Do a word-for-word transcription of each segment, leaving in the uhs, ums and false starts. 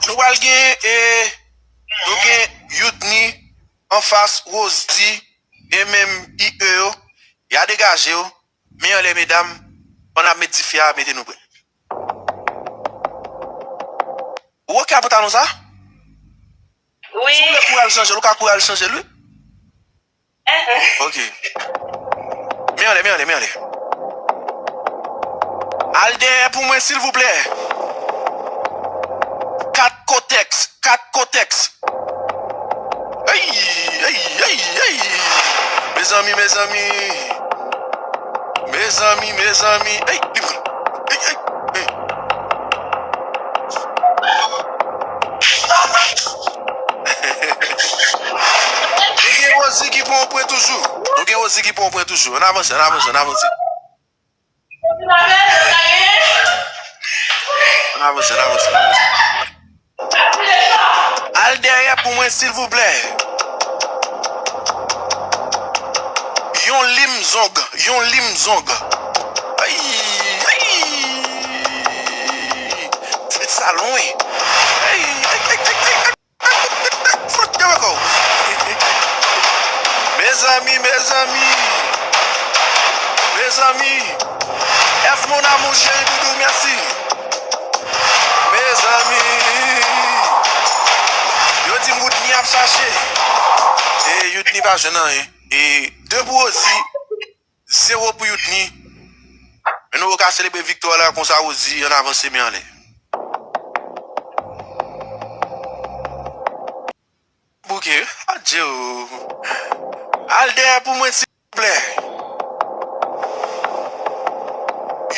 Nou pral gen, e, nou gen Youdni anfas Rosie e menm I E yo. Y a degaje yo. Men anlè, medam. Pandan n ap met dife a, mete nou prè. Ou oke ak pantalon sa? Wi. Si w vle kouri al chanje l, ou ka kouri al chanje l, wi. Ok. Men anlè, men anlè, men anlè. Al dèyè pou mwen, silvouplè. Kat kotèks, kat kotèks. Ey, ey, ey, ey. Mezanmi, mezanmi. Mezanmi, mezanmi. Ey, li pran. Ey, ey, ey. Nou gen Rosie ki pran yon pwen toujou. Nou gen Rosie ki pran yon pwen toujou. Ann avanse, ann avanse, ann avanse. Ann avanse, ann avanse, ann avanse. Al dèyè pou mwen, silvouplè. Yon lim zong, yon lim zong. Ay, ay. Fèt sa lwen. Ay, ay, ay, ay, ay, ay. Fout de bako. Mezanmi, mezanmi. Mezanmi. F mon amour chéri doudou, mèsi. Mezanmi. Yo di m Woodney ap chache. E Youdni pa jwenn anyen. E de pou Rosie. Zewo pou Youdni. Men nou ka selebre viktwa la konsa, Rosie, ann avanse men anlè. Bouke, adje o. Al dèyè pou mwen, silvouplè.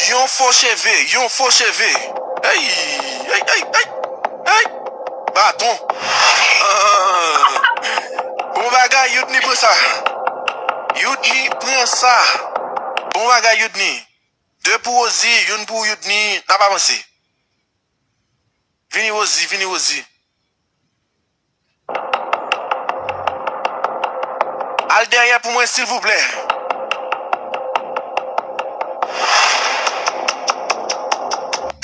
Yon fo cheve, yon fo cheve. Ey, ey, ey, ey, ey. Baton. Ah. Bon bagay, Youdni pran sa. Youdni pran sa. Bon bagay, Youdni. De pou Rosie, youn pou Youdni. N ap avanse. Vini, Rosie, vini, Rosie. Al dèyè pou mwen, silvouplè.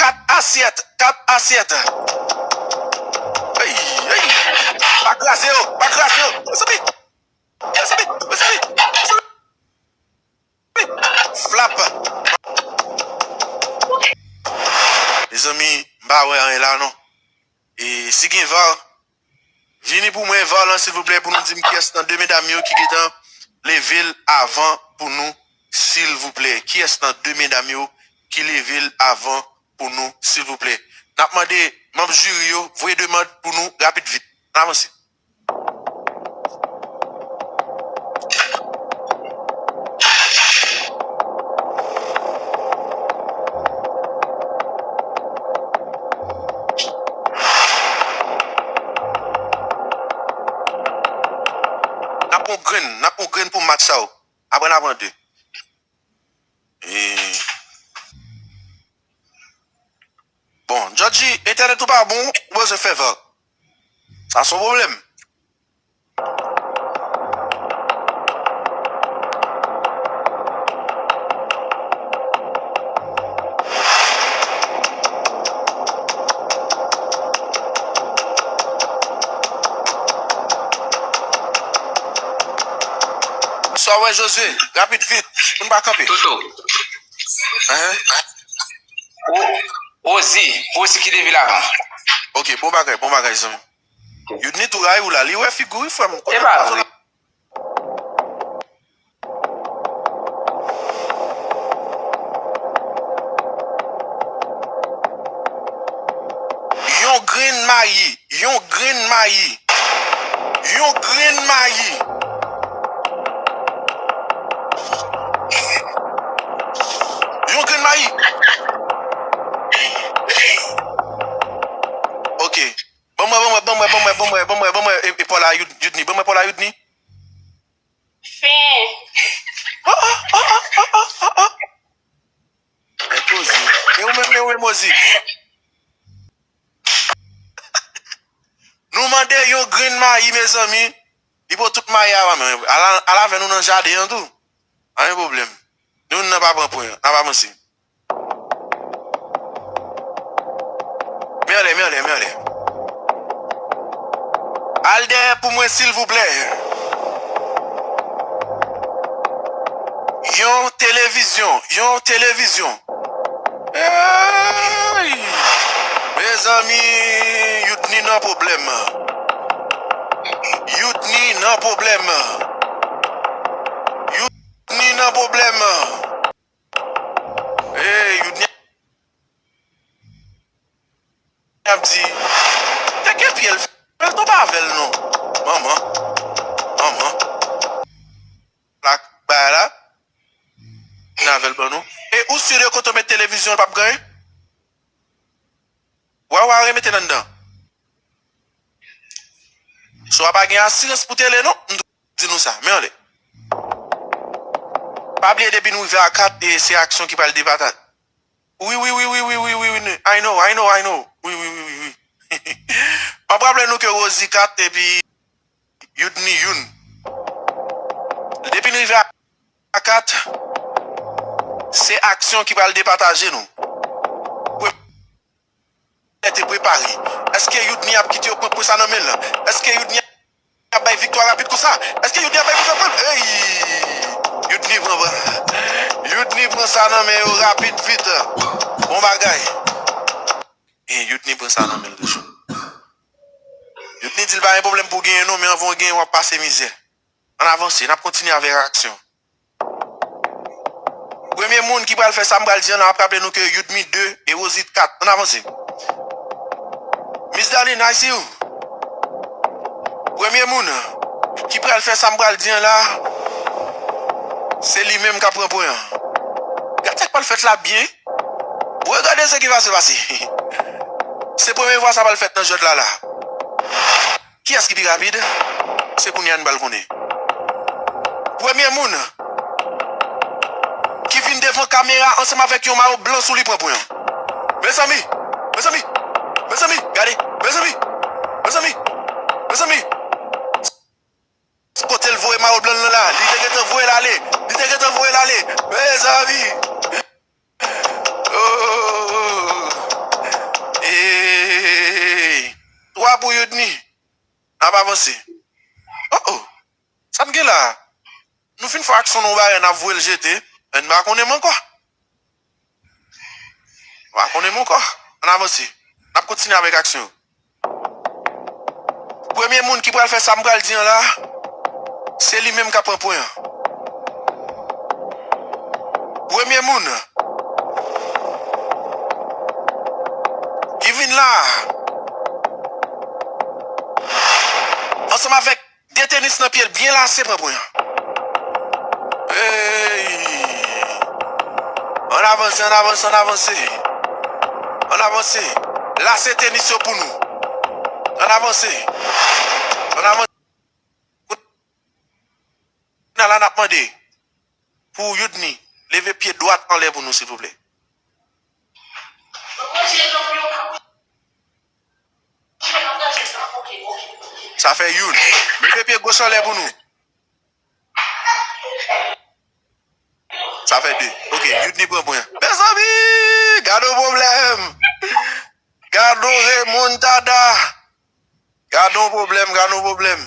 Kat asyèt, kat asyèt. Ey, ey. Pa kraze yo, pa kraze yo. Mezanmi. Mezanmi, mezanmi. Flap. Mezanmi, m pa wè anyen la non. E si gen var, vini pou mwen, var lan, silvouplè, pou nou di m kiyès nan de medam yo ki gentan leve l avan pou nou, silvouplè. Kiyès nan de medam yo ki leve l avan pou nou, silvouplè? N ap mande manm jiri yo voye demann pou nou rapid vit. Ann avanse. N ap pran grenn, n ap pran grenn pou match sa yo. Apre n ap pran de. E, bon, Jòji, entènèt ou pa bon, ou bezwen fè var. Sa se yon pwoblèm. Sa w wè, Josué? Rapid, vit, pou n pa kanpe. Toto. Hein? O-, Ozi, Ozi ki leve l avan. Ok, bon bagay, bon bagay, zanmi. Youdni tou rayi w la, li wè figi w, wi, frè m. E pa vre. Yon grenn mayi, yon grenn mayi, yon grenn mayi. Yon grenn mayi. Ok. Ban mwen, ban mwen, ban mwen, ban mwen, ban mwen, ban mwen, ban mwen, e, e, pa la, Youd-, Youdni, ban mwen pa la, Youdni. Fen. Oh, oh, oh, oh, oh, oh, oh. Men Ozi. Men ou menm, men ou menm, Ozi. Nou mande yon grenn mayi, mezanmi. Li pran tout mayi a, men. Ala, ala avè nou nan jaden an tou. Anyen pwoblèm. Nou nan pa pran pwen an. N ap avanse. Men anlè, men anlè, men anlè. Al dèyè pou mwen, silvouplè. Yon televizyon, yon televizyon. Ey! Mezanmi, Youdny nan pwoblèm. Youdny nan pwoblèm. Youdny nan pwoblèm. Ey, Youdny ap di, teke pye l, fè l tonbe avè l non. Manman. Manman. Plak bagay la. Vin avè l ban nou. E ou si de kote w met televizyon l p ap ganyen? Wa wa remete l anndan. So a pa gen asirans pou tele non. M di nou sa. Men anlè. Pa bliye depi nou rive a kat e se aksyon ki pral depataje. Wi, wi, wi, wi, wi, wi, wi, wi, wi, I know, I know, I know. Wi, wi, wi, wi, wi. M ap raple nou ke Rosie kat epi Youdny youn. Depi n rive a kat, se aksyon ki pral depataje nou. Premye te prepare. Èske Youdny ap kite yo pran pwen sa nan men l? Èske Youdny ap bay viktwa rapid konsa? Èske Youdny ap bay viktwa pran? Ey! Youdny pran, pran. Youdny pran sa nan men yo rapid, vit. Bon bagay. E Youdny pran sa nan men l toujou. Youdny di l pa gen pwoblèm pou w genyen non, men anvan w genyen w ap pase mizè. Ann avanse, n ap kontinye avèk aksyon. Premye moun ki pral fè sa m pral di an la, m ap raple nou ke Youdny de e Rosie kat. Ann avanse. Miss Darline, I see you. Premye moun ki pral fè sa m pral di an la, se li menm k ap pran pwen an. Gad sa k pral fèt la byen. Regade ce qui va se passer. Se premye fwa sa pral fèt nan jwèt la la. Kiyès ki pi rapid? Se kounye a n pral konnen. Premye moun ki vin devan kamera ansanm avèk yon mayo blan sou li pran pwen an. Mezanmi, mezanmi, mezanmi, gade, mezanmi, mezanmi, mezanmi. Kote l voye mayo blan l lan la, li te gentan voye l ale, li te gentan voye l ale. Mezanmi. Oh, oh, oh, oh. Hey. Twa pou Youdny. N ap avanse. Oh, oh. Sa n gen la? Nou fin fè aksyon nan yon bagay, n ap voye l jete. N pa konnen m ankò. N pa konnen m ankò. Ann avanse. N ap kontinye avèk aksyon yo. Premye moun ki pral fè sa m pral di an la, se li menm k ap pran pwen an. Premye moun ki vin la, ansanm avèk de tenis nan pye l byen lase pran pwen an. Hey! Ann avanse, ann avanse, ann avanse. Ann avanse. Lase tenis yo pou nou. Ann avanse. Ann avanse. Kounye a la n ap mande pou Youdny leve pye dwat anlè pou nou, silvouplè. Sa fè youn. Mete pye goch anlè pou nou. Sa fè de. Ok, Youdny pran pwen. Mezanmi! Gade yon pwoblèm! Gade yon remontada! Gade yon pwoblèm, gade yon pwoblèm.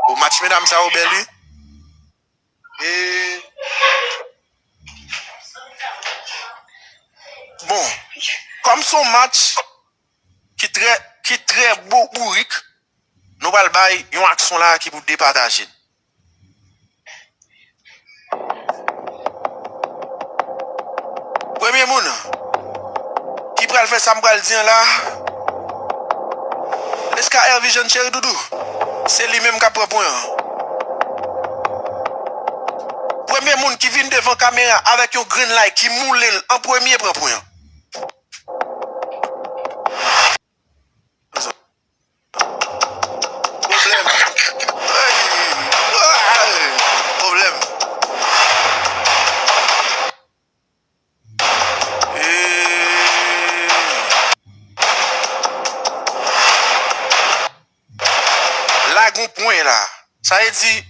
O match medam sa yo bèl, wi. E bon, kòm se yon match ki trè, ki trè bou-, bourik, nou pral bay yon aksyon la ki pou depataje n. Premye moun ki pral fè sa m pral di an la, Leska Air Vision cheri doudou, se li menm k ap pran pwen an. Premye moun ki vin devan kamera avèk yon green light ki moule l an premye pran pwen an. Pwoblèm. Ey! Pwoblèm. La gon pwen la. Sa vle di,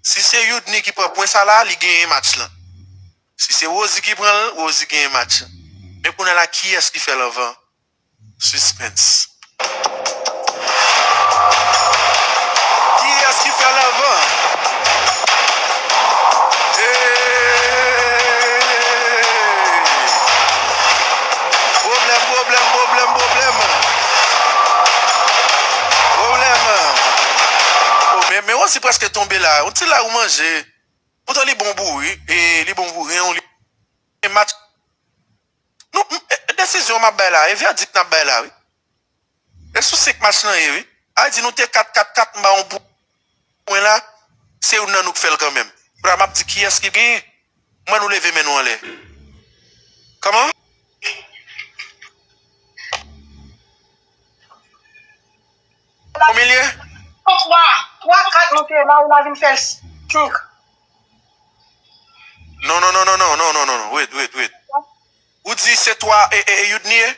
si se Youdny ki pran pwen sa la, li genyen match lan. Si se Rosie ki pran l, Rosie genyen match lan. Men kounye a la, kiyès ki fè l anvan? Suspense. Pwoblèm. Messi prèske tonbe la. Yon ti la ou manje. Poutan li bon pou wi. E li bon pou ren, li match. Nou, m- e- e desizyon m ap bay la, e vèdik n ap bay la wi. E sou senk match lan ye wi. A di nou te kat kat kat m ba yon pou- pwen la, se youn nan nou k fè l kanmenm. Kounye a m ap di kiyès ki genyen. Mwen nou leve men nou anlè. Kòman? Konbyen l ye? Twa, twa, kat, monte la, ou la vin fè l senk. Non, non, non, non, non, non, non, non, non, wait, wait, wait. Ou di se twa e, e, e Youdni ye?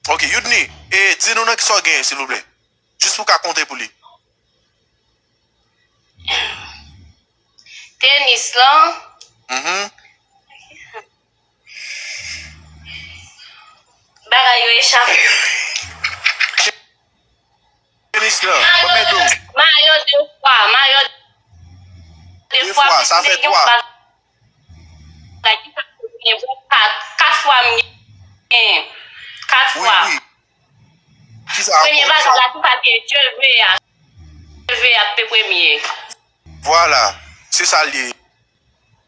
Ok, Youdni, e di nou nan kisa w genyen, silvouplè. Jis pou w ka konte pou li. Tenis lan. Mhm. Bagay yo echape. Tenis lan, ban m ede w. Mayo de fwa, mayo de fwa, sa fè twa. Kat, kat fwa m gen. Kat fwa. Wi, wi. Kisa ankò? Premye bagay la, se sa te cheve a. Cheve a te premye. Vwala, se sa l ye.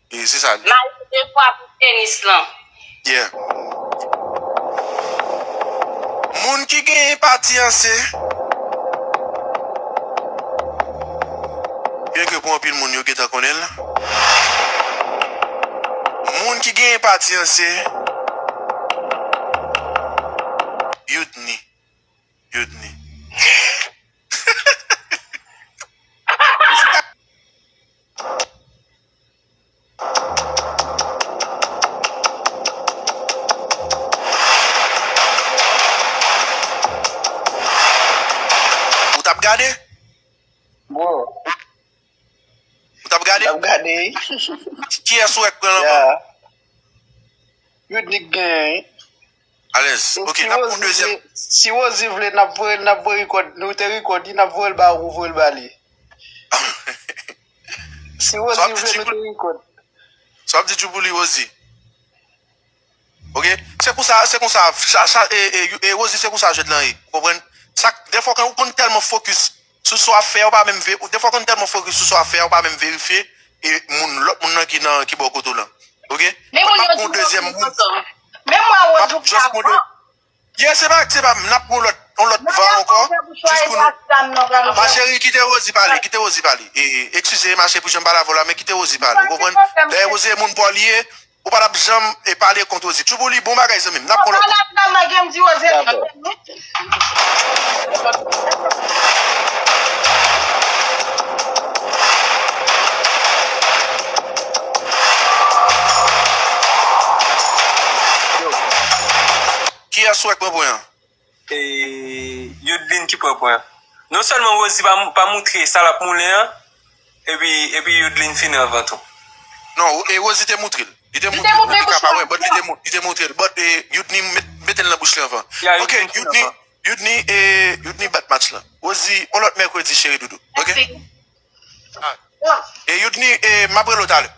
E se sa l ye. Mayo de fwa pou tenis lan. Yeah. Moun ki genyen pati an se. Byenke pou anpil moun yo gentan konnen l. Moun ki genyen pati an se. Youdni. Youdni. Ou t ap gade? Bro. Ou t ap gade? M t ap gade. Kiyès ou wè k pran l ankò? Youdni k genyen. Alèz. Ok, n ap pran deuxième. Si Rosie vle, n ap voye, n ap voye record. Nou te record li, n ap voye l ba ou, ou voye l ba li. Si Rosie vle, nou te record. Sa w ap di tjou pou li, Rosie? Ok? Se konsa, se konsa, cha, cha, e, e, e, Rosie, se konsa jwèt lan ye. Ou konprann? Sa, dèfwa, kan ou konn tèlman fokis sou sa w ap fè, ou pa menm ve-, ou, dèfwa, ou konn tèlman fokis sou sa w ap fè, ou pa menm verifye, e, moun, lòt moun nan ki nan, ki bò kote w lan. Ok? Men moun yo di w ap pran yon dezyèm moun. Men mwen, Rosie, ou pa just pran. Yeah, se pa, se pa, n ap pran lòt, yon lòt van ankò. Jis pou nou. Ma cheri, kite Rosie pale, kite Rosie pale. E, e, eskize, ma cheri, pou jan m pale avè w la, men kite Rosie pale. Ou konprann? Dayè, Rosie e moun pa w li ye, ou pa t ap janm e pale kont Rosie. Tjou pou li, bon bagay, zanmi m. N ap pran lòt moun. Kiyès ou wè k pran pwen an? E, Youdlin ki pran pwen an. Non sèlman Rosie pa, pa moutre sa l ap moulen an, epi, epi Youdlin fini anvan tou. Non, e Rosie te moutre l. Li te moutre l, nou te ka pa wè, but li te mou-, li te moutre l. But, e, Youdni met, mete l nan bouch li anvan. Ok, Youdni, Youdni, e, Youdni bat match lan. Rosie, on lòt mèkredi, cheri doudou. Ok? Ah. E Youdni, e, m ap rele w talè.